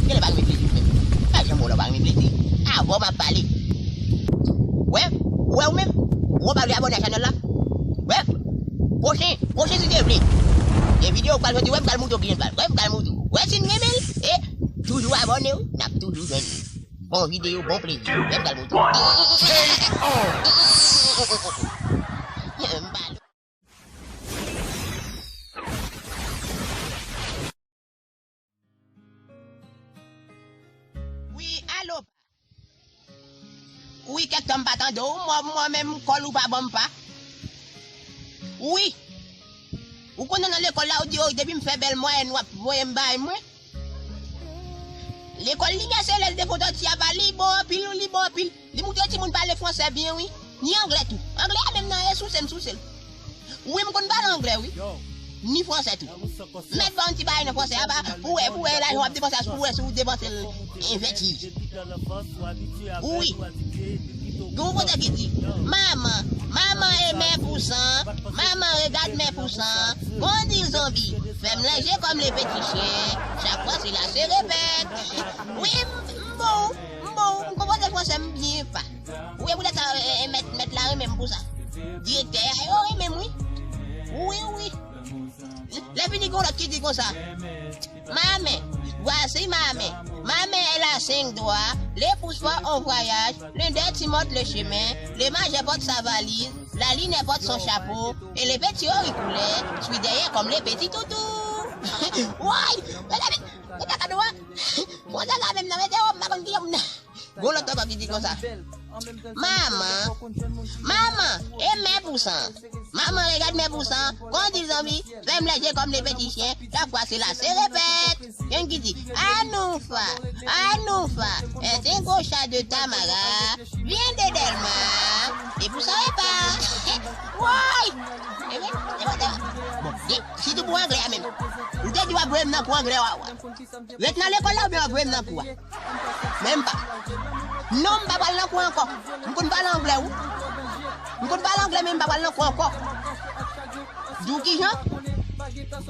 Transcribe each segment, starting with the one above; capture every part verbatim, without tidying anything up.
Genlè pa renmen plezi, frè m. Pa janm wè w pa renmen plezi. Avè w m ap pale. Wè, wè ou menm, ou pa vle abòne a chanèl la. Wè, pwochen, pwochen si Dye vle. Gen videyo k pral soti, wè m pral moutre w kijan l pral. Wè m pral moutre w. Wè si n renmen l, e toujou abòne wi, n ap toujou jwenn li. Bon videyo, bon plezi. Wè m pral moutre w. M pral Wi, alo. Wi, kèk tan m pa tande w, mwen, mwen menm, kòl ou pa ban m pa. Wi. Ou konnen nan lekòl la, ou di, o, depi m fè bèl mwayèn, w ap voye m bay mwen. Lekòl Limyè se lè l te fè yon ti apa, li bon anpil, wi, li bon anpil. Li moutre timoun pale fransè byen, wi. Ni anglè tou. Anglè a menm nan e souse m souse l. Wi, m konn pale anglè, wi. Ni fransè tou. Mèt ba w yon ti bagay nan fransè a, ba, pou wè, pou wè, lajan w ap depanse a, pou wè si w depanse l envèti. Wi. Gen yon kote ki di, maman, maman e mè pou san, maman regarde mè pou san, grandi zanbi, fè m lanje kòm le peti chen, chak fwa sela se repèt. Wi, m, m bon, m bon, m konpoze fransè m byen pa. Wi, poutèt sa, e, e, mèt, mèt la renmen m pou sa. Direktè a yo renmen m, wi. Wi, wi. Lè fini, gen yon lòt ki di konsa, ma mère, voici ma mère. Ma mère, elle a cinq doigts, les pouces forts en voyage, le dirty montre le chemin, le majeur porte sa valise, la Lune porte son chapeau, et le petit auricouleur, suit derrière comme le petit toutou. Woy! Mezanmi, mete kado a. Bon, sa la menm nan, mete yo, m pa konn ki yo m nan. Gon lòt ankò ki di konsa, maman, maman, e mè pou san. Maman, regarde mè pou san. Grandi zanbi, fè m lanje kòm le peti chen. Chak fwa sela se repèt. Gen ki di, Anoufa, Anoufa, est un gros chat de Tamara, vient de Delma, et pour son repas. Woy! E vre, e vre, e vre. Bon, si tou pou anglè a menm. M te di w ap voye m nan kou anglè a, w ap ret nan lekòl la oubyen w ap voye m nan kou a? Men m pa. Non, m pa pral nan kou ankò. M konn pale anglè, wi. M konn pale anglè, men m pa pral nan kou ankò. Di w kijan?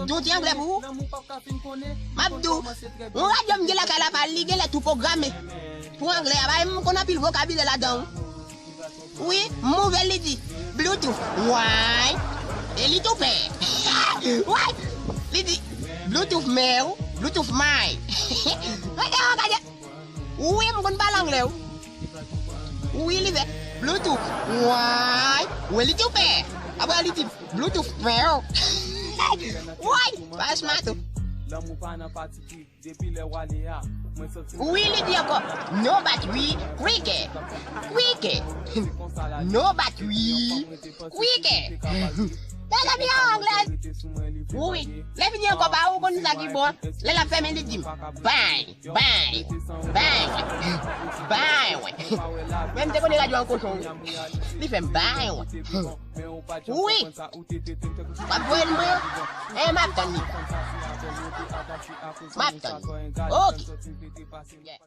Di w ti anglè pou ou. M ap di w, yon radyo m gen lakay la, pa li genlè tou pwograme. Pou anglè a, pa m konn anpil vokabilè ladan, wi. Wi, m ouvè l, li di, Bluetooth, why? E li tou pè. Why? Li di, Bluetooth mè, Bluetooth my. Gade, gade. Wi, m konn pale anglè, wi. Wi, li fè, Bluetooth, why? Wi, li tou pè. Apre, li di, Bluetooth mè. Why? Pa smart, oh. Wi, li di ankò, no battery, quicker, quicker. No battery, quicker. Mezanmi, an anglè. Wi, lè fini ankò, ba ou konn sa ki bon. Lè l ap fèmen, li di m, bang, bang, bang, bang. Men m te konnen radyo an kochon, wi. Li fè m bang, wi. Wi. W ap voye l mwen? E, m ap tann li. M ap tann li. Ok. Yeah.